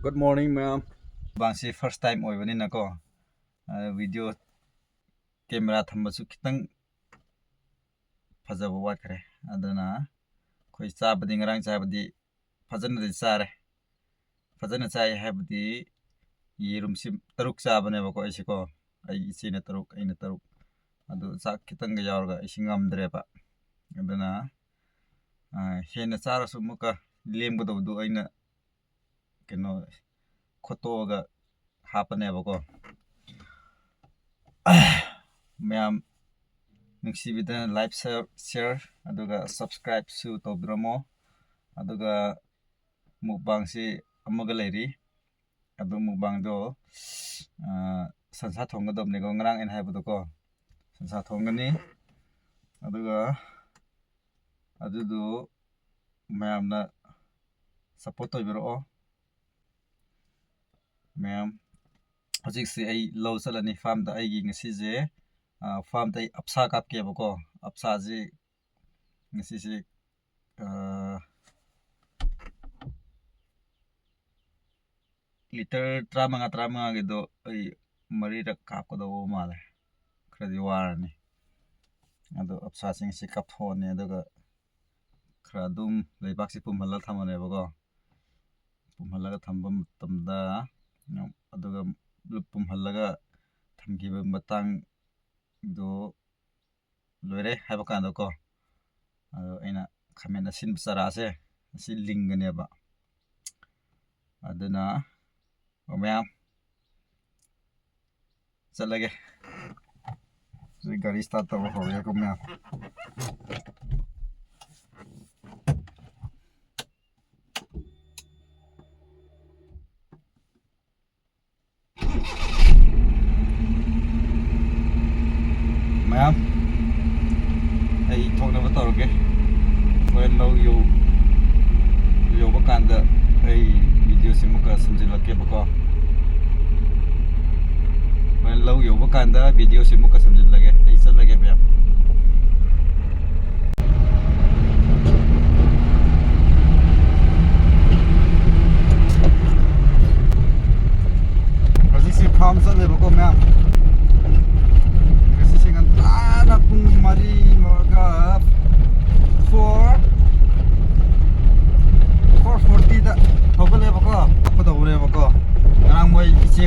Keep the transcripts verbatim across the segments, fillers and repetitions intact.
Good morning, ma'am. ꯃꯨꯛꯕꯥꯡꯁꯤ first time ꯑꯣꯏꯕꯅꯤꯅꯀꯣ, video camera ꯊꯝꯕꯁꯨ ꯈꯤꯇꯪ ꯐꯖꯕ ꯋꯥꯠꯈ꯭ꯔꯦ꯫ ꯑꯗꯨꯅ ꯑꯩꯈꯣꯏ ꯆꯥꯕꯗꯤ, ꯉꯔꯥꯡ ꯆꯥꯕꯗꯤ ꯐꯖꯅꯗꯤ ꯆꯥꯔꯦ꯫ ꯐꯖꯅ ꯆꯥꯏ ꯍꯥꯏꯕꯗꯤ, ꯌꯦꯔꯨꯝꯁꯤ ꯇꯔꯨꯛ ꯆꯥꯕꯅꯦꯕꯀꯣ ꯑꯩꯁꯦꯀꯣ꯫ ꯑꯩ ꯏꯆꯦꯅ ꯇꯔꯨꯛ, ꯑꯩꯅ ꯇꯔꯨꯛ꯫ ꯑꯗꯨ ꯆꯥꯛ ꯈꯤꯇꯪꯒ ꯌꯥꯎꯔꯒ ꯑꯩꯁꯤ ꯉꯝꯗ꯭ꯔꯦꯕ꯫ ꯑꯗꯨꯅ, ꯑ, ꯍꯦꯟꯅ ꯆꯥꯔꯁꯨ ꯑꯃꯨꯛꯀ ꯂꯦꯝꯒꯗꯧꯕꯗꯨ ꯑꯩꯅ ꯀꯩꯅꯣ ꯈꯣꯠꯇꯣꯛꯑꯒ ꯍꯥꯞꯄꯅꯦꯕꯀꯣ꯫ ꯃꯌꯥꯝ ꯅꯨꯡꯁꯤꯕꯤꯗꯅ like, share, share, ꯑꯗꯨꯒ subscribeꯁꯨ ꯇꯧꯕꯤꯔꯝꯃꯣ꯫ ꯑꯗꯨꯒ ꯃꯨꯛꯕꯥꯡꯁꯤ ꯑꯃꯒ ꯂꯩꯔꯤ꯫ ꯑꯗꯨ ꯃꯨꯛꯕꯥꯡꯗꯣ, ꯑ, ꯁꯟꯁꯥ ꯊꯣꯡꯒꯗꯕꯅꯤꯀꯣ, ꯉꯔꯥꯡ ꯑꯩꯅ ꯍꯥꯏꯕꯗꯣꯀꯣ꯫ ꯁꯟꯁꯥ ꯊꯣꯡꯒꯅꯤ꯫ ꯑꯗꯨꯒ ꯑꯗꯨꯗꯨ ꯃꯌꯥꯝꯅ support ꯇꯧꯕꯤꯔꯛꯑꯣ꯫ ꯃꯌꯥꯝ, ꯍꯧꯖꯤꯛꯁꯦ ꯑꯩ ꯂꯧ ꯆꯠꯂꯅꯤ farmꯗ꯫ ꯑꯩꯒꯤ ꯉꯁꯤꯁꯦ, ꯑ, farmꯗ ꯑꯩ ꯑꯞꯁꯥ ꯀꯥꯞꯀꯦꯕꯀꯣ꯫ ꯑꯞꯁꯥꯁꯤ ꯉꯁꯤꯁꯦ, ꯑ, litre ꯇꯔꯥꯃꯉꯥ, ꯇꯔꯥꯃꯉꯥꯒꯤꯗꯣ ꯑꯩ ꯃꯔꯤꯔꯛ ꯀꯥꯞꯀꯗꯧꯕ ꯃꯥꯜꯂꯦ꯫ ꯈꯔꯗꯤ ꯋꯥꯔꯅꯤ꯫ ꯑꯗꯣ ꯑꯞꯁꯥꯁꯤꯡꯁꯤ ꯀꯥꯞꯊꯣꯛꯑꯅꯤ, ꯑꯗꯨꯒ ꯈꯔ ꯑꯗꯨꯝ ꯂꯩꯕꯥꯛꯁꯤ ꯄꯨꯝꯍꯜꯂꯒ ꯊꯝꯃꯅꯦꯕꯀꯣ꯫ ꯄꯨꯝꯍꯜꯂꯒ ꯊꯝꯕ ꯃꯇꯝꯗ, ꯑꯗꯨꯒ ꯄꯨꯝꯍꯜꯂꯒ ꯊꯝꯈꯤꯕ ꯃꯇꯥꯡꯗꯣ ꯂꯣꯏꯔꯦ ꯍꯥꯏꯕ ꯀꯥꯟꯗꯀꯣ, ꯑꯗꯣ ꯑꯩꯅ ꯈꯥꯃꯦꯟ ꯑꯁꯤꯟꯕ ꯆꯔꯥꯁꯦ ꯑꯁꯤ ꯂꯤꯡꯒꯅꯦꯕ꯫ ꯑꯗꯨꯅ, ꯑꯣ, ꯃꯌꯥꯝ, ꯆꯠꯂꯒꯦ꯫ ꯍꯧꯖꯤꯛ ꯒꯥꯔꯤ start ꯇꯧꯕ ꯍꯧꯔꯦꯀꯣ, ꯃꯌꯥꯝ꯫ ꯃꯌꯥꯝ, ꯑꯩ ꯊꯣꯛꯅꯕ ꯇꯧꯔꯒꯦ꯫ ꯍꯣꯔꯦꯟ ꯂꯧ ꯌꯧ-, ꯌꯧꯕ ꯀꯥꯟꯗ ꯑꯩ videoꯁꯤ ꯑꯃꯨꯛꯀ ꯁꯝꯖꯤꯜꯂꯛꯀꯦꯕꯀꯣ꯫ ꯍꯣꯔꯦꯟ ꯂꯧ ꯌꯧꯕ ꯀꯥꯟꯗ videoꯁꯤ ꯑꯃꯨꯛꯀ ꯁꯝꯖꯤꯜꯂꯒꯦ꯫ ꯑꯩ ꯆꯠꯂꯒꯦ, ꯃꯌꯥꯝ꯫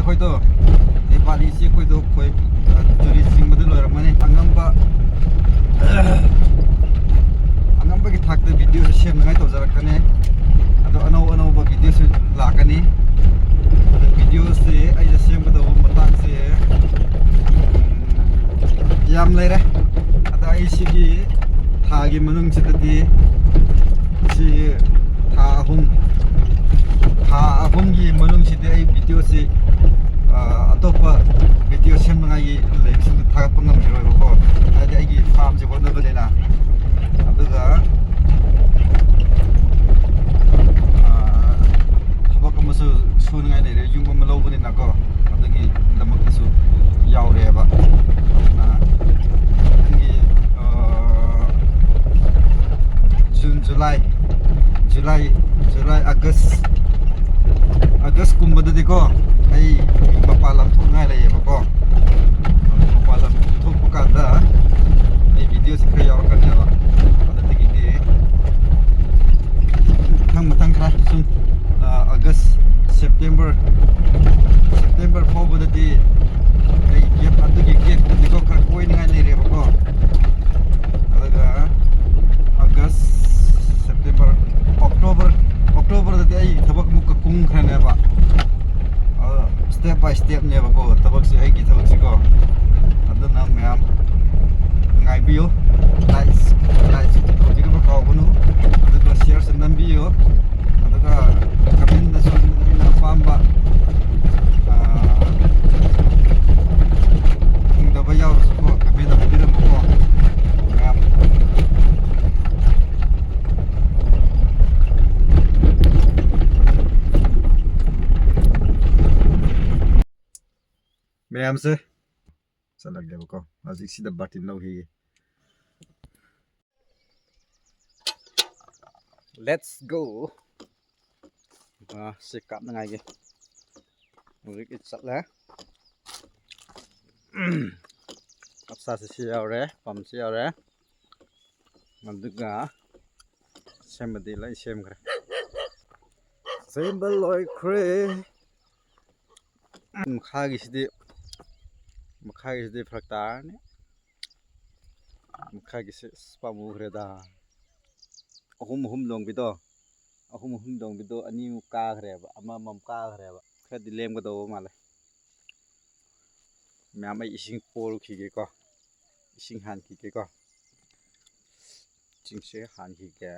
ꯑꯩꯈꯣꯏꯗꯣ, ꯅꯦꯄꯥꯂꯤꯁꯤ ꯑꯩꯈꯣꯏꯗꯣ ꯈꯣꯏ, ꯑ, ꯆꯨꯔꯤ ꯆꯤꯡꯕꯗ ꯂꯣꯏꯔꯝꯃꯅꯤ꯫ ꯑꯉꯝꯕ, ꯑꯉꯝꯕꯒꯤ ꯊꯥꯛꯇ ꯚꯤꯗꯤꯑꯣꯁꯦ ꯁꯦꯝꯅꯉꯥꯏ ꯇꯧꯖꯔꯛꯀꯅꯤ꯫ ꯑꯗꯣ ꯑꯅꯧ ꯑꯅꯧꯕ ꯚꯤꯗꯤꯑꯣꯁꯨ ꯂꯥꯛꯀꯅꯤ꯫ ꯑꯗꯣ ꯚꯤꯗꯤꯑꯣꯁꯦ ꯑꯩꯅ ꯁꯦꯝꯒꯗꯧꯕ ꯃꯇꯥꯡꯁꯦ ꯌꯥꯝ ꯂꯩꯔꯦ꯫ ꯑꯗꯣ ꯑꯩ ꯁꯤꯒꯤ ꯊꯥꯒꯤ ꯃꯅꯨꯡꯁꯤꯗꯗꯤ, ꯁꯤ ꯊꯥ ꯑꯍꯨꯝ, ꯊꯥ ꯑꯍꯨꯝꯒꯤ ꯃꯅꯨꯡꯁꯤꯗꯤ ꯑꯩ ꯚꯤꯗꯤꯑꯣꯁꯤ, ꯑ, ꯑꯇꯣꯞꯄ ꯚꯤꯗꯤꯑꯣ ꯁꯦꯝꯅꯉꯥꯏꯒꯤ ꯂꯩꯕꯁꯤꯡꯗꯣ ꯊꯥꯒꯠꯄ ꯉꯝꯈꯤꯔꯣꯏꯕꯀꯣ, ꯍꯥꯏꯗꯤ ꯑꯩꯒꯤ ꯐꯥꯝꯁꯦ ꯍꯣꯠꯅꯕꯅꯤꯅ꯫ ꯑꯗꯨꯒ, ꯑ, ꯊꯕꯛ ꯑꯃꯁꯨ ꯁꯨꯅꯉꯥꯏ ꯂꯩꯔꯦ, ꯌꯨꯝ ꯑꯃ ꯂꯧꯕꯅꯤꯅꯀꯣ, ꯑꯗꯨꯒꯤꯗꯃꯛꯇꯁꯨ ꯌꯥꯎꯔꯦꯕ꯫ ꯑꯗꯨꯅ ꯃꯊꯪꯒꯤ, ꯑ, ꯖꯨꯟ, ꯖꯨꯂꯥꯏ, ꯖꯨꯂꯥꯏ, ꯖꯨꯂꯥꯏ, ꯑꯥꯒꯁ, ꯑꯥꯒꯁꯀꯨꯝꯕꯗꯗꯤꯀꯣ, ꯑꯩ ꯃꯄꯥꯟ ꯂꯝ ꯊꯣꯛꯅꯤꯡꯉꯥꯏ ꯂꯩꯌꯦꯕꯀꯣ꯫ ꯃꯄꯥꯟ ꯂꯝ ꯊꯣꯛꯄ ꯀꯥꯟꯗ ꯑꯩ ꯚꯤꯗꯤꯑꯣꯁꯦ ꯈꯔ ꯌꯥꯎꯔꯛꯀꯅꯦꯕ꯫ ꯑꯗꯨꯗꯒꯤꯗꯤ ꯃꯊꯪ ꯃꯊꯪ ꯈꯔ ꯁꯨꯝ, ꯑ, ꯑꯥꯒꯁ, ꯁꯦꯞꯇꯦꯝꯕꯔ, ꯁꯦꯞꯇꯦꯝꯕꯔ ꯐꯥꯎꯕꯗꯗꯤ ꯑꯩ ꯒꯦꯞ, ꯑꯗꯨꯒꯤ ꯒꯦꯞꯇꯨꯗꯤꯀꯣ ꯈꯔ ꯀꯣꯏꯅꯤꯡꯉꯥꯏ ꯂꯩꯔꯦꯕꯀꯣ꯫ ꯑꯗꯨꯒ ꯑꯥꯒꯁ, ꯁꯦꯞꯇꯦꯝꯕꯔ, ꯑꯣꯛꯇꯣꯕꯔ, ꯑꯣꯛꯇꯣꯕꯔꯗꯗꯤ ꯑꯩ ꯊꯕꯛ ꯑꯃꯨꯛꯀ ꯀꯨꯝꯈ꯭ꯔꯅꯦꯕ꯫ ꯑꯗꯣ step by stepꯅꯦꯕꯀꯣ ꯊꯕꯛꯁꯦ, ꯑꯩꯒꯤ ꯊꯕꯛꯁꯤꯀꯣ꯫ ꯑꯗꯨꯅ ꯃꯌꯥꯝ ꯉꯥꯏꯕꯤꯌꯨ꯫ Like, like ꯇꯧꯕꯤꯅꯕ ꯀꯥꯎꯒꯅꯨ꯫ ꯑꯗꯨꯒ shareꯁꯨ ꯅꯝꯕꯤꯌꯨ꯫ ꯑꯗꯨꯒ commentꯗꯁꯨ ꯑꯩꯅ ꯑꯄꯥꯝꯕ, ꯑ, ꯐꯪꯗꯕ ꯌꯥꯎꯔꯁꯨꯀꯣ, commentꯗ ꯍꯥꯏꯕꯤꯔꯝꯃꯨꯀꯣ꯫ ꯃꯌꯥꯝ꯫ ꯃꯌꯥꯝꯁꯦ ꯆꯠꯂꯒꯦꯕꯀꯣ꯫ ꯍꯧꯖꯤꯛꯁꯤꯗ ꯕꯥꯔꯇꯤꯟ ꯂꯧꯈꯤꯒꯦ꯫ Let's go. ꯑ, ꯁꯤ ꯀꯥꯞꯅꯉꯥꯏꯒꯤ ꯍꯧꯖꯤꯛ ꯆꯠꯂꯦ꯫ ꯀꯞꯁꯥꯁꯦ ꯁꯤ ꯌꯥꯎꯔꯦ, ꯄꯝꯁꯤ ꯌꯥꯎꯔꯦ, ꯑꯗꯨꯒ ꯁꯦꯝꯕꯗꯤ ꯂꯣꯏ ꯁꯦꯝꯈ꯭ꯔꯦ꯫ ꯁꯦꯝꯕ ꯂꯣꯏꯈ꯭ꯔꯦ꯫ ꯃꯈꯥꯒꯤꯁꯤꯗꯤ, ꯃꯈꯥꯒꯤꯁꯤꯗꯤ ꯐꯔꯛ ꯇꯥꯔꯅꯤ꯫ ꯃꯈꯥꯒꯤꯁꯤ ꯑꯁ ꯄꯥꯝꯃꯨꯈ꯭ꯔꯦꯗ꯫ ꯑꯍꯨꯝ ꯑꯍꯨꯝ ꯂꯣꯡꯕꯤꯗꯣ, ꯑꯍꯨꯝ ꯑꯍꯨꯝ ꯂꯣꯡꯕꯤꯗꯣ ꯑꯅꯤꯃꯨꯛ ꯀꯥꯈ꯭ꯔꯦꯕ, ꯑꯃꯃꯝ ꯀꯥꯈ꯭ꯔꯦꯕ꯫ ꯈꯔꯗꯤ ꯂꯦꯝꯒꯗꯧꯕ ꯃꯥꯜꯂꯦ꯫ ꯃꯌꯥꯝ, ꯑꯩ ꯏꯁꯤꯡ ꯄꯣꯔꯨꯈꯤꯒꯦꯀꯣ, ꯏꯁꯤꯡ ꯍꯥꯟꯈꯤꯒꯦꯀꯣ, ꯏꯁꯤꯡꯁꯦ ꯍꯥꯟꯈꯤꯒꯦ꯫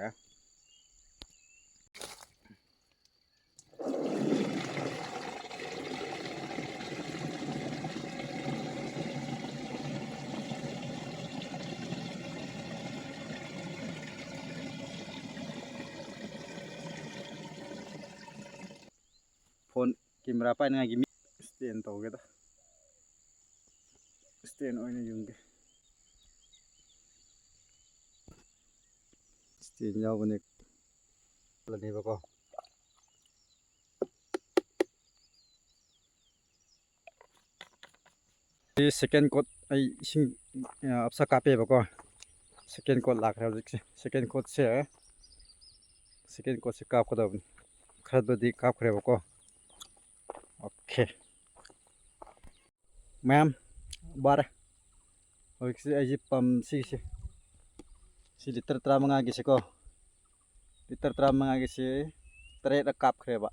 ꯐꯣꯟ ꯀꯦꯃꯦꯔꯥ ꯄꯥꯏꯅꯉꯥꯏꯒꯤ ꯃꯤ ꯁ꯭ꯇꯦꯟ ꯇꯧꯒꯦꯗ꯫ ꯁ꯭ꯇꯦꯟ ꯑꯣꯏꯅ ꯌꯨꯡꯒꯦ꯫ ꯁ꯭ꯇꯦꯟ ꯌꯥꯎꯕꯅꯦ꯫ ꯂꯅꯦꯕꯀꯣ꯫ ꯁꯤ ꯁꯦꯀꯦꯟ ꯀꯣꯠ ꯑꯩ ꯏꯁꯤꯡ, ꯑ, ꯑꯞꯁꯥ ꯀꯥꯞꯄꯦꯕꯀꯣ꯫ ꯁꯦꯀꯦꯟ ꯀꯣꯠ ꯂꯥꯛꯈ꯭ꯔꯦ ꯍꯧꯖꯤꯛꯁꯦ꯫ ꯁꯦꯀꯦꯟ ꯀꯣꯠꯁꯦ, ꯁꯦꯀꯦꯟ ꯀꯣꯠꯁꯦ ꯀꯥꯞꯀꯗꯕꯅꯤ꯫ ꯈꯔꯗꯨꯗꯤ ꯀꯥꯞꯈ꯭ꯔꯦꯕꯀꯣ꯫ ꯑꯣꯀꯦ꯫ ꯃꯌꯥꯝ, ꯋꯥꯔꯦ꯫ ꯍꯧꯖꯤꯛꯁꯦ ꯑꯩꯁꯦ ꯄꯝ ꯁꯤꯁꯦ, ꯁꯤ ꯂꯤꯇꯔ ꯇꯔꯥꯃꯉꯥꯒꯤꯁꯦꯀꯣ, ꯂꯤꯇꯔ ꯇꯔꯥꯃꯉꯥꯒꯤꯁꯦ ꯇꯔꯦꯠꯂꯛ ꯀꯥꯞꯈ꯭ꯔꯦꯕ꯫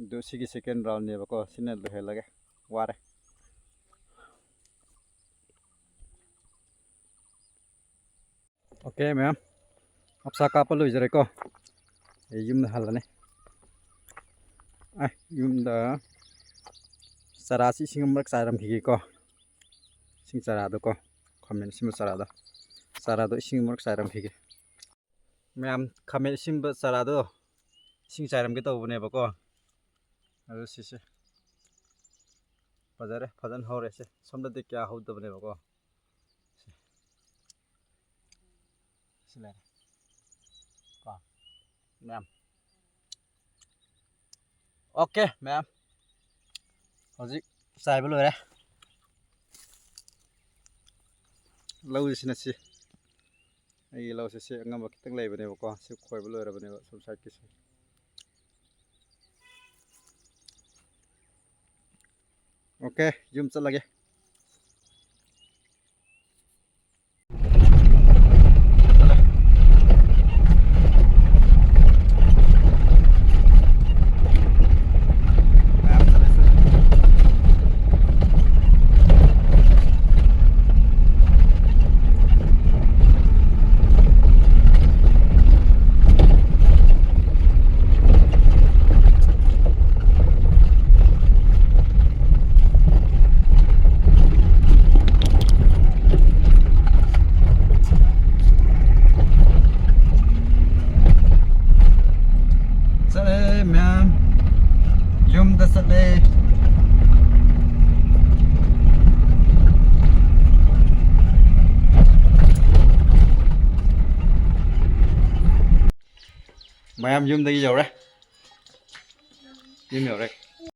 ꯑꯗꯨ ꯁꯤꯒꯤ ꯁꯦꯀꯦꯟ ꯔꯥꯎꯟꯅꯦꯕꯀꯣ, ꯁꯤꯅ ꯂꯣꯏꯍꯜꯂꯒꯦ꯫ ꯋꯥꯔꯦ꯫ ꯑꯣꯀꯦ ꯃꯌꯥꯝ, ꯑꯞꯁꯥ ꯀꯥꯞꯄ ꯂꯣꯏꯖꯔꯦꯀꯣ꯫ ꯑꯩ ꯌꯨꯝꯗ ꯍꯜꯂꯅꯤ꯫ ꯑꯦ, ꯌꯨꯝꯗ ꯆꯔꯥꯁꯤ ꯏꯁꯤꯡ ꯑꯃꯔꯛ ꯆꯥꯏꯔꯝꯈꯤꯒꯦꯀꯣ꯫ ꯏꯁꯤꯡ ꯆꯔꯥꯗꯣꯀꯣ, ꯈꯥꯃꯦꯟ ꯑꯁꯤꯟꯕ ꯆꯔꯥꯗꯣ, ꯆꯔꯥꯗꯣ ꯏꯁꯤꯡ ꯑꯃꯔꯛ ꯆꯥꯏꯔꯝꯈꯤꯒꯦ꯫ ꯃꯌꯥꯝ, ꯈꯥꯃꯦꯟ ꯑꯁꯤꯟꯕ ꯆꯔꯥꯗꯣ ꯏꯁꯤꯡ ꯆꯥꯏꯔꯝꯒꯦ ꯇꯧꯕꯅꯦꯕꯀꯣ꯫ ꯑꯗꯨ ꯁꯤꯁꯦ ꯐꯖꯔꯦ, ꯐꯖꯅ ꯍꯧꯔꯦ꯫ ꯁꯦ, ꯁꯣꯝꯗꯗꯤ ꯀꯌꯥ ꯍꯧꯗꯕꯅꯦꯕꯀꯣ꯫ ꯁꯤ, ꯁꯤ ꯂꯩꯔꯦ ꯀꯣ, ꯃꯌꯥꯝ꯫ ꯑꯣꯀꯦ ꯃꯌꯥꯝ, ꯍꯧꯖꯤꯛ ꯆꯥꯏꯕ ꯂꯣꯏꯔꯦ꯫ ꯂꯧꯁꯤꯅ ꯁꯤ, ꯑꯩꯒꯤ ꯂꯧꯁꯦ ꯁꯤ ꯑꯉꯝꯕ ꯈꯤꯇꯪ ꯂꯩꯕꯅꯦꯕꯀꯣ꯫ ꯁꯤ ꯈꯣꯏꯕ ꯂꯣꯏꯔꯕꯅꯦꯕ, ꯁꯣꯝ ꯁꯥꯏꯠꯀꯤꯁꯦ꯫ Okay, ꯌꯨꯝ ꯆꯠꯂꯒꯦ꯫ ꯆꯠꯂꯦ ꯃꯌꯥꯝ, ꯌꯨꯝꯗ ꯆꯠꯂꯦ꯫ ꯃꯌꯥꯝ ꯌꯨꯝꯗꯒꯤ ꯌꯧꯔꯦ꯫ ꯌꯨꯝ ꯌꯧꯔꯦ꯫